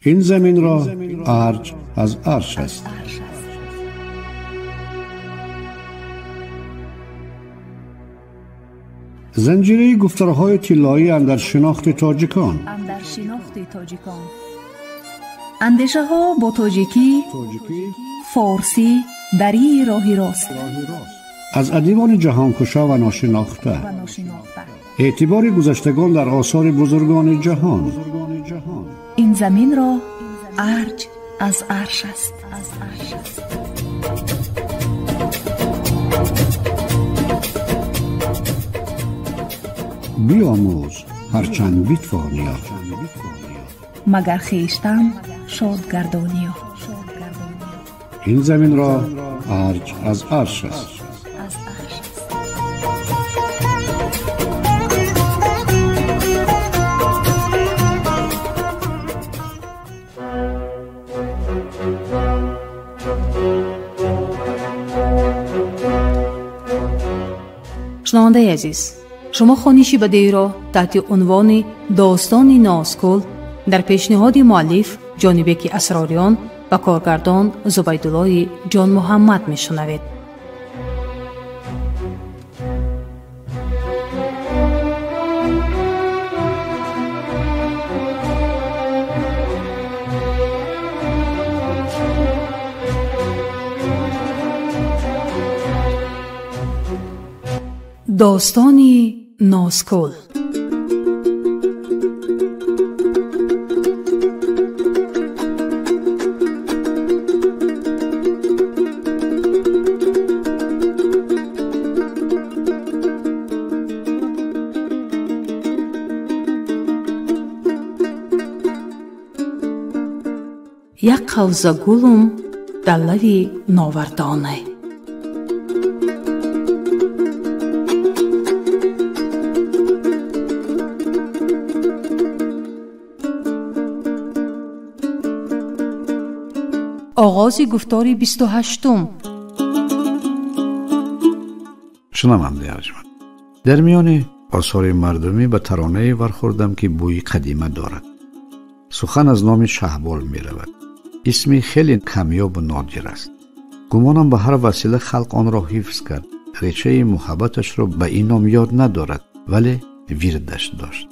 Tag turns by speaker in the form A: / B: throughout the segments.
A: Ин заминро арҷ аз арш аст. Занҷираи гуфторҳои тиллоӣ андар шинохти тоҷикон.
B: Андешаҳо бо тоҷикӣ, форсӣ, дарии роҳи рост.
A: Аз адибони ҷаҳонкушо ва ношинохта. Эътибори гузаштагон дар осори бузургони ҷаҳон.
B: Ин заминро арҷ аз арш аст.
A: Биомӯз ҳарчанд битвониё,
B: магар хештан шод гардониё.
A: Ин заминро арҷ аз арш аст.
C: Шунавандаи азиз, шумо хониши бадеиро таҳти унвони «Достони Нозкул» дар пешниҳоди муаллиф Ҷонибеки Асрориён ва коргардон Зубайдуллои Ҷонмуҳаммад мешунавед. Достони Нозкул. Як қавза гулум дар лави новардонай. Оғози гуфтори 28-ум.
A: Шунавандаи арҷманд, дар миёни осори мардумӣ ба таронае бархӯрдам, ки бӯи қадима дорад. Сухан аз номи Шаҳбол меравад. Исми хеле камёбу нодир аст. Гумонам ба ҳар васила халқ онро ҳифз кард. Решаи муҳаббаташро ба ин ном ёд надорад, вале вирдаш дошт.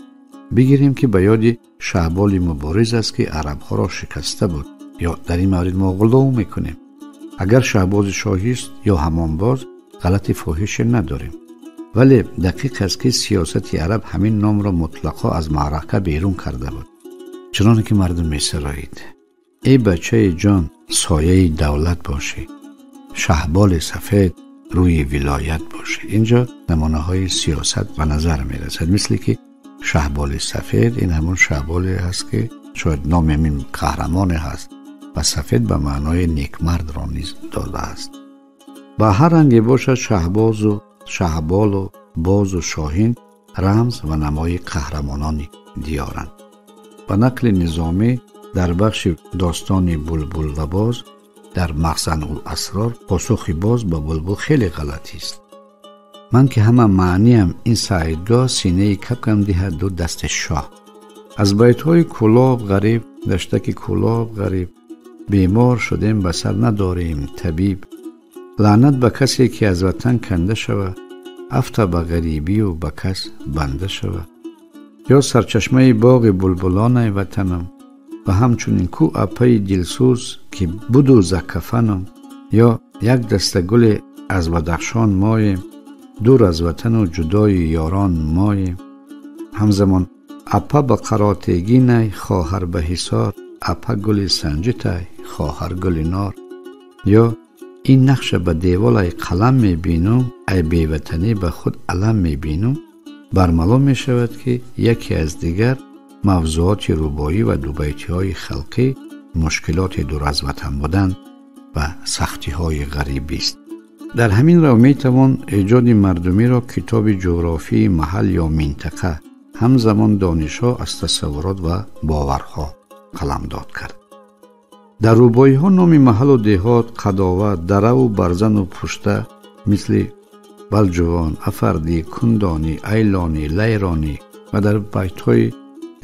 A: Бигирем, ки ба ёди Шаҳболи мубориз аст, ки арабҳоро шикаста буд, ё дар ин маврид мо ғулов мекунем. Агар шаҳбози шоҳист ё ҳамонбоз, ғалати фоҳише надорем. Вале дақиқ аст, ки сиёсати араб ҳамин номро мутлақо аз маърака берун карда буд. Чуноне ки мардум месароид: эй бачаи ҷон, сояи давлат бошӣ, шаҳболи сафед рӯи вилоят бошӣ. Инҷо намунаҳои сиёсат ба назар мерасад, мисле ки шаҳболи сафед ин ҳамон шаҳболе ҳаст, ки шояд номи ҳамин қаҳрамоне ҳаст ва сафед ба маънои некмардро низ додааст. Ба ҳар ранге бошад, шаҳбозу шаҳболу бозу шоҳин рамз ва намои қаҳрамонони диёранд. Ба нақли Низомӣ дар бахши достони Булбул ва боз дар Махзануласрор посухи боз ба булбул хеле ғалатист. Ман ки ҳама маъниям ин саидгоҳ, синаи капкам диҳад ду дасти шоҳ. Аз байтҳои Кӯлоб ғариб, даштаки Кӯлоб ғариб, бемор шудем, ба сар надорем табиб. Лаънат ба касе, ки аз ватан канда шава, афта ба ғарибию ба кас банда шава. Ё сарчашмаи боғи булбулонаи ватанам, ва ҳамчунин ку апаи дилсӯз, ки буду закафанам, ё як даста гуле аз Бадахшон моем, дур аз ватану ҷудои ёрон моем. Ҳамзамон апа ба Қаротегинай, хоҳар ба Ҳисор, апа гули санҷитай, хоҳар гули нор. Ё ин нақша ба деволай қалам мебинум, ай беватанӣ ба худ алам мебинум. Бармало мешавад, ки яке аз дигар мавзӯоти рубоӣ ва дубайтиҳои халқӣ мушкилоти дур аз ватан будан ва сахтиҳои ғарибист. Дар ҳамин рав метавон эҷоди мардумиро китоби ҷуғрофии маҳал ё минтақа, ҳамзамон донишҳо аз тасаввурот ва боварҳо қаламдод кард. Дар рубоиҳо номи маҳалу деҳот, қадова, дараву барзану пушта, мисли Балҷувон, Афардӣ, Кундонӣ, Айлонӣ, Лайронӣ ва дар байтҳои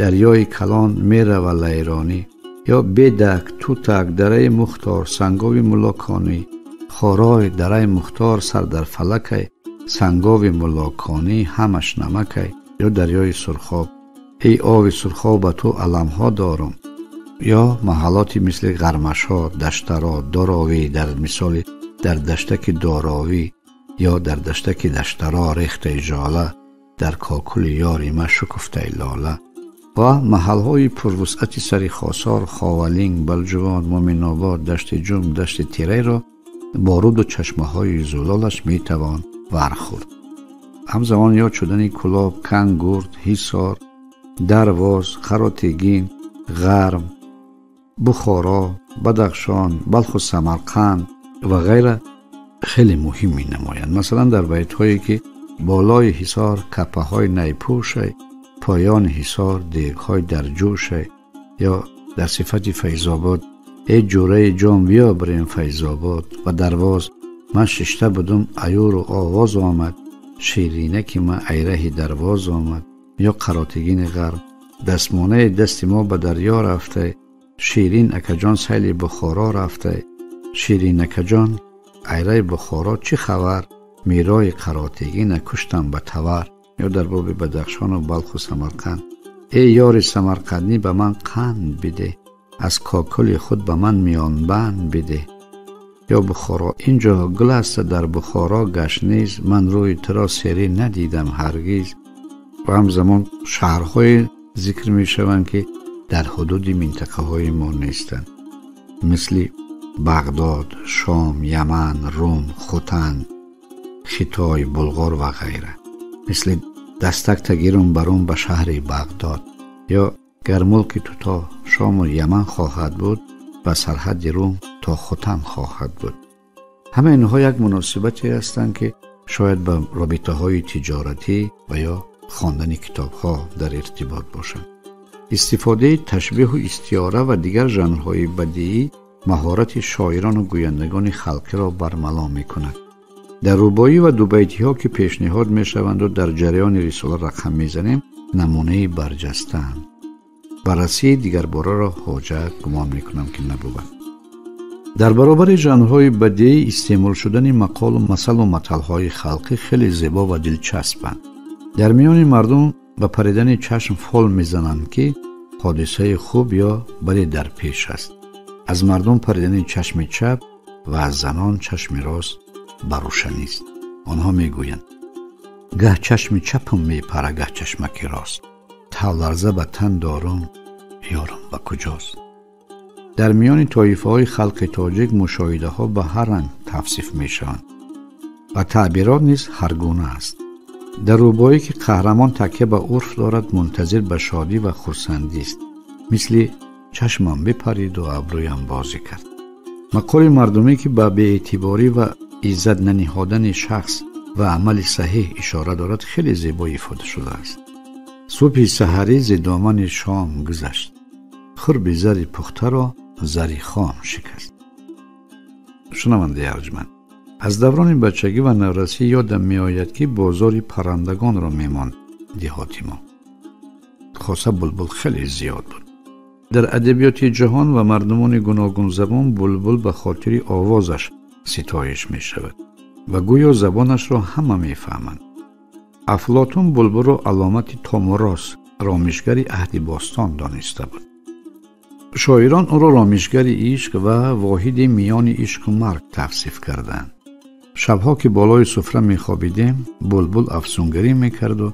A: дарёи калон мерава Лайронӣ Ё Бедак, Тутак, дараи Мухтор, Сангови Муллоконӣ, Хорой, дараи Мухтор сар дар фалакай, Сангови Муллоконӣ ҳамаш намакай. Ё дарёи Сурхоб, эй ови Сурхоб ба ту аламҳо дорум. Ё маҳаллоти мисли Ғармашҳо, Даштаро, Доровӣ, дар мисоли дар даштаки Доровӣ ё дар даштаки Даштаро рехтаи жола, дар кокули ёри ма шукуфтаи лола. Ва маҳалҳои пурвусъати сари Хосор, Ховалинг, Балҷувон, Муминобод, Дашти Ҷум, Дашти Тирайро бо руду чашмаҳои зулолаш метавон вархӯрд. Ҳамзамон ёд шудани Кулоб, Кангурд, Ҳисор, Дарвоз, Қаротегин, Ғарм, Бухоро, Бадахшон, Балху Самарқанд ва ғайра хеле муҳим менамоянд. Масалан, дар байтҳое ки болои ҳисор капаҳои найпӯшай, поёни ҳисор дегҳои дар ҷӯшай, ё дар сифати Файзобод эй ҷӯраи ҷон биё бирем Файзобод, ва Дарвоз ман шишта будум аюру овоз омад, ширинаки ман айраҳи Дарвоз омад. Ё Қаротегини Ғарб дастмонаи дасти мо ба дарё рафтай, ширин акаҷон сайли Бухоро рафтай, ширин акаҷон айраи Бухоро чӣ хабар, мирои Қаротегина куштам ба тавар. Ё дар боби Бадахшону Балху Самарқанд эй ёри самарқандӣ ба ман қанд бидеҳ, аз кокули худ ба ман миёнбанд бидеҳ. Ё Бухоро инҷо гул аст дар Бухоро гашниз, ман рӯи туро серӣ надидам ҳаргиз. Ва ҳамзамон шаҳрҳое зикр мешаванд ки дар ҳудуди минтақаҳои мо нестанд, мисли Бағдод, Шом, Яман, Рум, Хутан, Хитой, Булғор ва ғайра. Мисли дастак тагирум барум ба шаҳри Бағдод. Ё гар мулки ту то Шому Яман хоҳад буд, ба сарҳади Рум то Хутан хоҳад буд. Ҳама инҳо як муносибате ҳастанд ки шояд ба робитаҳои тиҷоратӣ ва ё хондани китобҳо дар иртибот бошанд. Истифодаи ташбеҳу истиора ва дигар жанрҳои бадиӣ маҳорати шоирону гӯяндагони халқиро бармало мекунад. Дар рубоӣ ва дубайтиҳо ки пешниҳод мешаванду дар ҷараёни рисола рақам мезанем, намунаи барҷастаанд. Баррасии дигарбораро ҳоҷат гумон мекунам ки набувад. Дар баробари жанрҳои бадиӣ истеъмол шудани мақолу масалу маталҳои халқӣ хеле зебо ва дилчаспанд. Дар миёни мардум ба паридани чашм фол мезананд ки ҳодисаи хуб ё баде дар пеш аст. Аз мардум паридани чашми чап ва аз занон чашми рост барӯшанист. Онҳо мегӯянд гаҳ чашми чапам мепара, гаҳ чашмаки рост, тавларза ба тан дорум, ёрам ба куҷост. Дар миёни тоифаҳои халқи тоҷик мушоҳидаҳо ба ҳар ранг тавсиф мешаванд ва таъбирот низ ҳаргуна аст. Дар рубоӣ ки қаҳрамон такя ба урф дорад, мунтазир ба шодӣ ва хурсандист, мисли чашмам бипариду абрӯям бозӣ кард. Мақоли мардумӣ ки ба беэътиборӣ ва иззат наниҳодани шахс ва амали саҳеҳ ишора дорад, хеле зебо ифода шудааст. Субҳи саҳарӣ зи домани шом гузашт, хурби зари пухтаро зари хом шикаст. Шунавандаи арҷманд, аз даврони бачагӣ ва наврасӣ ёдам меояд ки бозори паррандагонро мемонд деҳоти мо. Хоса булбул хеле зиёд буд. Дар адабиёти ҷаҳон ва мардумони гуногунзабон булбул ба хотири овозаш ситоиш мешавад ва гӯё забонашро ҳама мефаҳманд. Афлотун булбулро аломати Томурос, ромишгари аҳди бостон дониста буд. Шоирон ӯро ромишгари ишқ ва воҳиди миёни ишқу марг тавсиф карданд. Шабҳо ки болои суфра мехобидем, булбул афсунгарӣ мекарду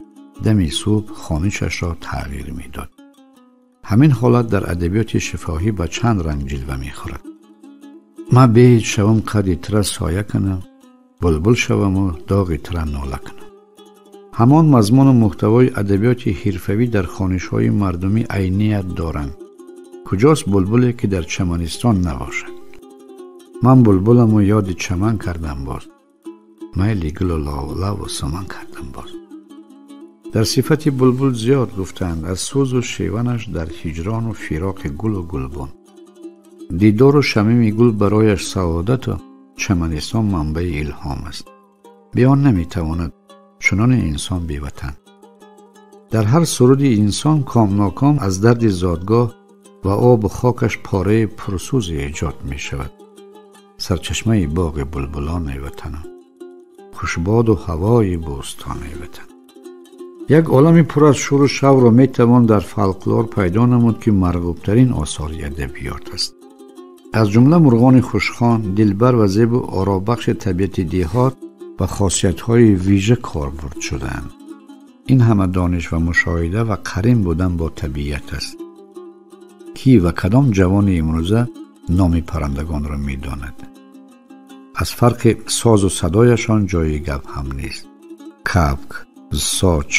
A: дами субҳ хонишашро тағйир медод. Ҳамин ҳолат дар адабиёти шифоҳӣ ба чанд ранг ҷилва мехӯрад. Ма беҳеҷ шавам қадди тира соя кунам, булбул шаваму доғи тира нола кунам. Ҳамон мазмуну муҳтавои адабиёти ҳирфавӣ дар хонишҳои мардумӣ айният доранд. Куҷост булбуле ки дар чаманистон набошад? Ман булбуламу ёди чаман кардам боз, майли гулу ловлаву суман кардам боз. Дар сифати булбул зиёд гуфтанд, аз сӯзу шеванаш дар ҳиҷрону фироқи гулу гулбун. Дидору шамими гул барояш саодату чаманистон манбаи илҳом аст. Бе он наметавонад чунони инсон беватан. Дар ҳар суруди инсон комноком аз дарди зодгоҳ ва обу хокаш пораи пурсӯзе эҷод мешавад. Сарчашмаи боғи булбулони ватанам, хушбоду ҳавои бӯстони ватан. Як олами пур аз шуру шавқро метавон дар фолклор пайдо намуд, ки марғубтарин осори адабиёт аст. Аз ҷумла мурғони хушхон, дилбар ва зебу оробахши табиати деҳот ба хосиятҳои вижа корбурд шудаанд. Ин ҳама дониш ва мушоҳида ва қарин будан бо табиат аст. Ки ва кадом ҷавони имрӯза номи паррандагонро медонад? Аз фарқи созу садояшон ҷои гап ҳам нест. Кабк, соч,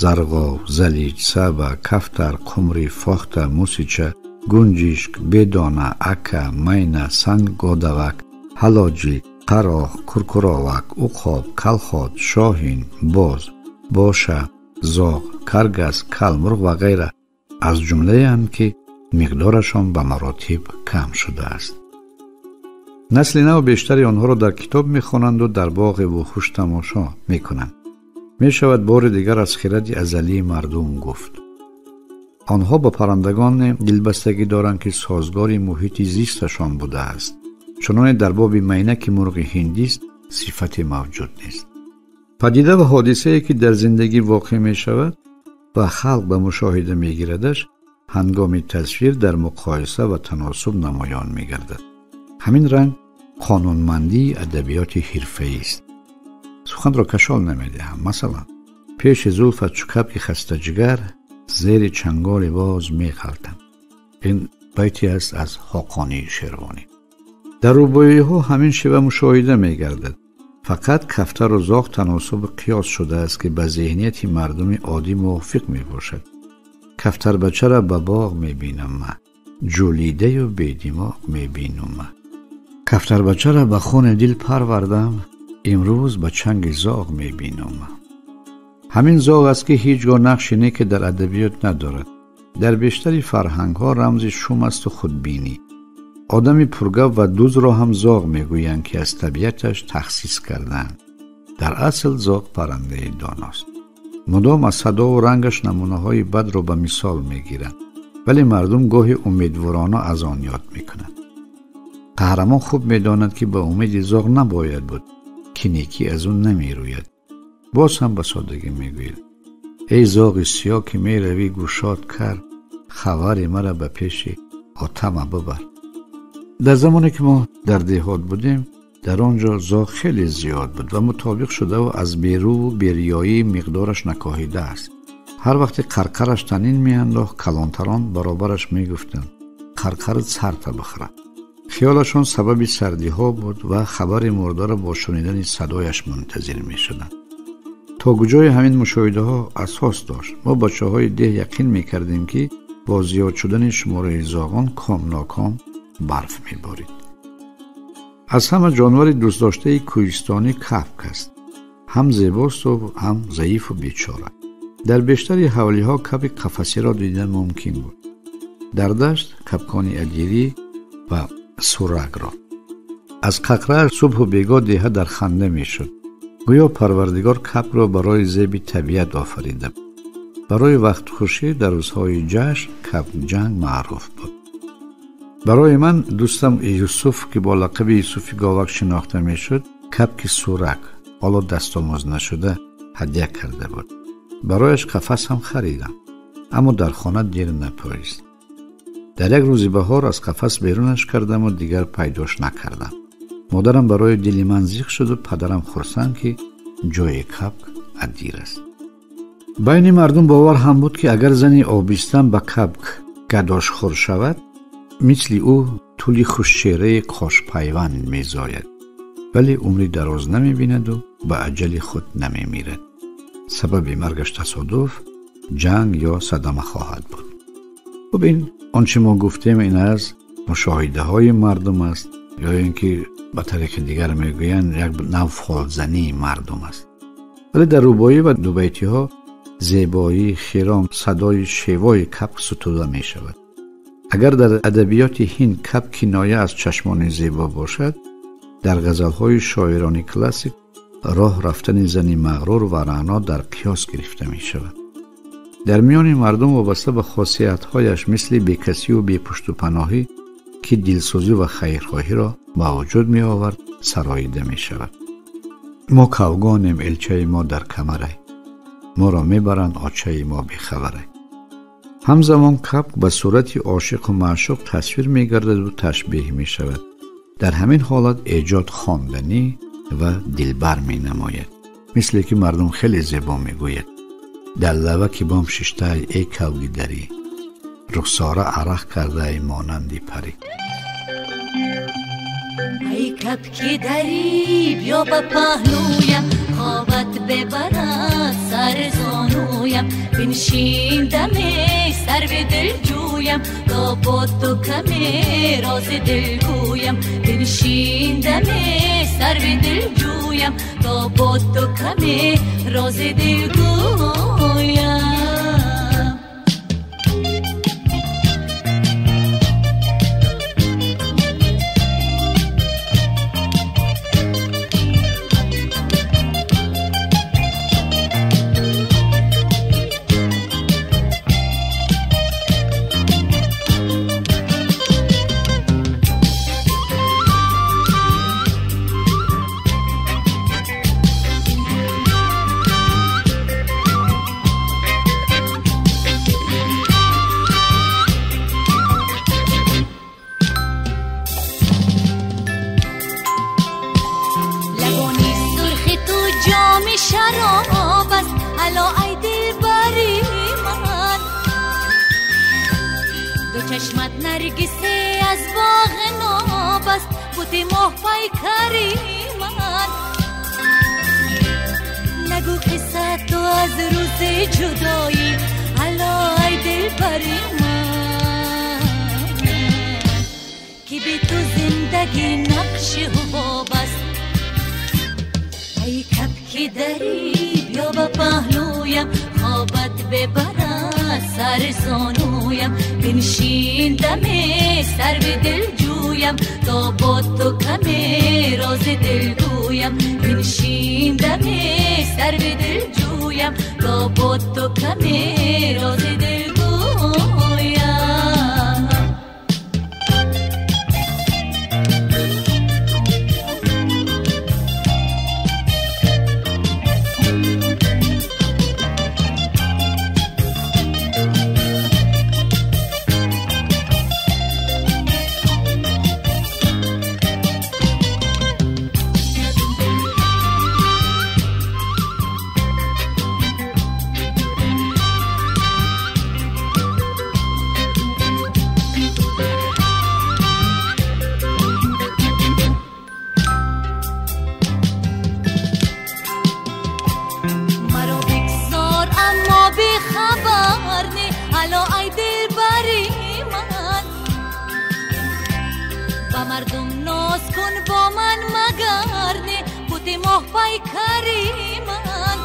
A: зарғов, залиҷ, саба, кафтар, қумрӣ, фохта, мусича, гунҷишк, бедона, ака, майна, санггодавак, ҳалоҷӣ, қароғ, куркуровак, уқоб, калхот, шоҳин, боз, боша, зоғ, каргас, калмурғ ва ғайра аз ҷумлаеанд, ки миқдорашон ба маротиб кам шудааст. Насли нав бештари онҳоро дар китоб мехонанду дар боғи вуҳуш тамошо мекунанд. Мешавад бори дигар аз хиради азалии мардум гуфт. Онҳо ба паррандагоне дилбастагӣ доранд, ки созгори муҳити зисташон будааст. Чуноне дар боби майна, ки мурғи ҳиндист, сифате мавҷуд нест. Падида ва ҳодисае, ки дар зиндагӣ воқеъ мешавад ва халқ ба мушоҳида мегирадаш, ҳангоми тасвир дар муқоиса ва таносуб намоён мегардад. Ҳамин ранг қонунмандии адабиёти ҳирфаист. Суханро кашол намедиҳам. Масалан, пеши зулфат чу кабки хастаҷигар, зери чанголи боз меғалтам. Ин байте аст аз Ҳоқонии Шервонӣ. Дар рубоиҳо ҳамин шева мушоҳида мегардад. Фақат кафтару зоғ таносуби қиёс шудааст, ки ба зеҳнияти мардуми оддӣ мувофиқ мебошад. Кафтарбачаро ба боғ мебинам ма, ҷӯлидаю бедимоғ мебинум ма. Кафтарбачаро ба хони дил парвардам, имрӯз ба чанги зоғ мебинум ма. Ҳамин зоғ аст, ки ҳеҷ гоҳ нақши неке дар адабиёт надорад. Дар бештари фарҳангҳо рамзи шум асту худбинӣ. Одами пургап ва дузро ҳам зоғ мегӯянд, ки аз табиаташ тахсис кардаанд. Дар асл зоғ паррандаи доност. Мудом аз садову рангаш намунаҳои бадро ба мисол мегиранд, вале мардум гоҳе умедворона аз он ёд мекунанд. Қаҳрамон хуб медонад, ки ба умеди зоғ набояд буд, ки некӣ аз ӯ намерӯяд. Боз ҳам ба содагӣ мегӯяд: эй зоғи сиёҳ, ки меравӣ гӯшод кар, хабари мара ба пеши отама бибар. Дар замоне ки мо дар деҳот будем, дар он ҷо зоғ хеле зиёд буд ва мутобиқ шудаву аз берӯву бериёии миқдораш накоҳидааст. Ҳар вақте қарқараш танин меандохт, калонтарон баробараш мегуфтанд: қарқари сарта бихӯра. Хиёлашон сабаби сардиҳо буд ва хабари мурдаро бо шунидани садояш мунтазир мешуданд. То куҷои ҳамин мушоҳидаҳо асос дошт, мо бачаҳои деҳ яқин мекардем, ки бо зиёд шудани шумораи зоғон ком-ноком барф меборид. Аз ҳама ҷонвари дӯстдоштаи кӯҳистонӣ кафк аст. Ҳам зебосту ҳам заифу бечора. Дар бештари ҳавлиҳо каби қафасиро дидан мумкин буд. Дар дашт кабкони адирӣ ва суракро. Аз қақрааш субҳу бегоҳ деҳа дар ханда мешуд. Гӯё Парвардигор кабкро барои зеби табиат офарида. Барои вақтхушӣ дар рӯзҳои ҷашн кабкҷанг маъруф буд. Барои ман дӯстам Юсуф, ки бо лақаби Юсуфи Говак шинохта мешуд, кабки сурак, ҳоло дастомӯз нашуда, ҳадя карда буд. Барояш қафас ҳам харидам, аммо дар хона дер напоист. Дар як рӯзи баҳор аз қафас берунаш кардаму дигар пайдош накардам. Модарам барои дили ман зиқ шуду падарам хурсанд, ки ҷои кабк адир аст. Байни мардум бовар ҳам буд, ки агар зани обистан ба кабк гадошхӯр шавад, мисли ӯ тӯли хушчеҳраи қошпайванд мезояд, вале умри дароз намебинаду ба аҷали худ намемирад. Сабаби маргаш тасодуф, ҷанг ё садама хоҳад буд. Хуб, ин он чи мо гуфтем, ин аз мушоҳидаҳои мардум аст, ё ин ки ба тариқи дигар мегӯянд, як нав фолзании мардум аст. Вале дар рубоӣ ва дубайтиҳо зебоӣ, хиром, садои шевои кабк сутуда мешавад. Агар дар адабиёти ҳинд кабк киноя аз чашмони зебо бошад, дар ғазалҳои шоирони классик роҳ рафтани зани мағрур ва раъно дар қиёс гирифта мешавад. Дар миёни мардум вобаста ба хосиятҳояш мисли бекасию бепуштупаноҳӣ, ки дилсӯзӣ ва хайрхоҳиро ба вуҷуд меовард, сароида мешавад. Мо кавгонем, элчаи мо дар камарай, моро мебаранд очаи мо бехабарай. Ҳамзамон кабк ба сурати ошиқу маъшуқ тасвир мегардаду ташбеҳ мешавад. Дар ҳамин ҳолат эҷод хонданӣ ва дилбар менамояд, мисле ки мардум хеле зебо мегӯяд: дар лаваки бом шиштаи, эй кавги дарӣ, рухсора арақ кардаи монанди парӣ.
D: Ай кабки дарӣ, биё ба паҳлӯям, хобат бибарад сар зонӯям, биншин даме сарви дилҷӯям, то бо ту каме рози дил гӯям, биншин даме сарви дилҷӯям, то бо ту каме рози дил гӯям. شراب است الا ای دلبری من، دو چشمت نرگسی از باغ ناب است، بت مه پیکری من. نگو قصه تو از روز جدایی، الا ای دلبری من، که بی تو زندگی نقش حباب است. ای کبکی دری، بیا به پهلویم، خوابت ببرد سر زانویم، بنشین دمه سر به دل جویم، تا با تو کمه راز دل گویم، بنشین دمه سر به دل جویم، تا با تو کمه راز دل گویم. مردم ناز کن با من مگر نه، بت مه پیکری من.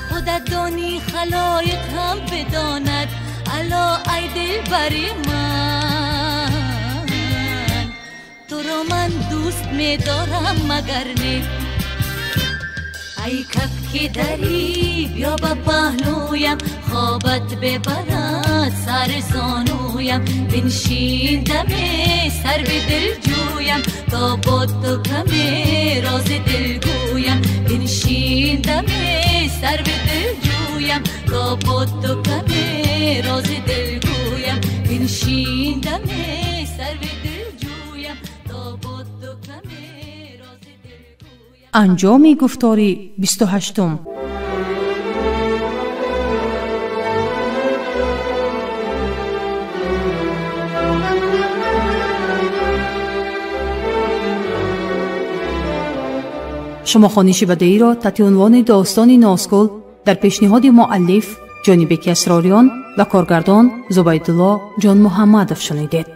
D: خودت دانی خلایق هم بداند، الا ای دلبری من، تو را من دوست می دارم مگر نه. ای کبکی دری، بیا به پهلویم، خوابت ببرد سر زانویم، بنشین دمه سر به دل جویم، تا با تو کمه راز دل گویم، بنشین دمه سر به دل جویم، تا با تو کمه راز دل گویم، بنشین دمه سر به دل جویم، تا با تو کمه راز دل گویم.
C: Анҷоми гуфтори 28-ум. Шумо хониши бадеиро таҳти унвони достони Нозгул дар пешниҳоди муаллиф Ҷонибеки Асрориён ва коргардон Зубайдулло Ҷонмуҳаммадов шунидед.